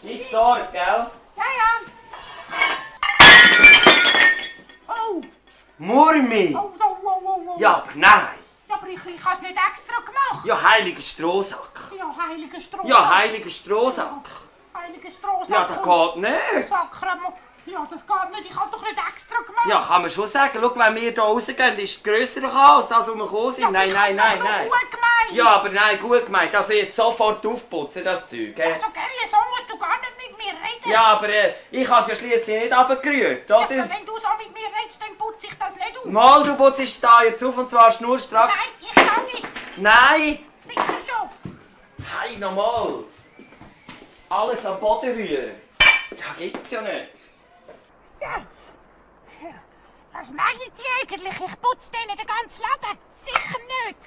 Ist dort, gell? Ja. Oh! Murmi! Oh. Ja, aber nein! Ja, aber ich habe es nicht extra gemacht. Ja, heiliger Strohsack! Ja, heiliger Strohsack. Ja, heiliger Strohsack! Heiliger Strohsack. Ja, das geht nicht! Sakrament. Ja, das geht nicht. Ich habe es doch nicht extra gemacht. Ja, kann man schon sagen. Schau, wenn wir hier rausgehen, ist es grössere Chaos, als wir gekommen sind. Ja, Nein. ich habe es doch noch gut gemeint. Ja, aber nein, gut gemeint. Also jetzt sofort aufputzen, das Zeug. Also, Gerli, so musst du gar nicht mit mir reden. Ja, aber ich habe es ja schliesslich nicht runtergerührt, Ja, oder? aber wenn du so mit mir redest, dann putze ich das nicht auf. Mal, du putzt da jetzt auf und zwar schnurstracks. Nein, ich kann nicht. Nein! Sicher schon. Hey, nochmal! Alles am Boden rühren. Ja, gibt's ja nicht. Ja. Was meinen die eigentlich? Ich putze denen den ganzen Laden? Sicher nicht.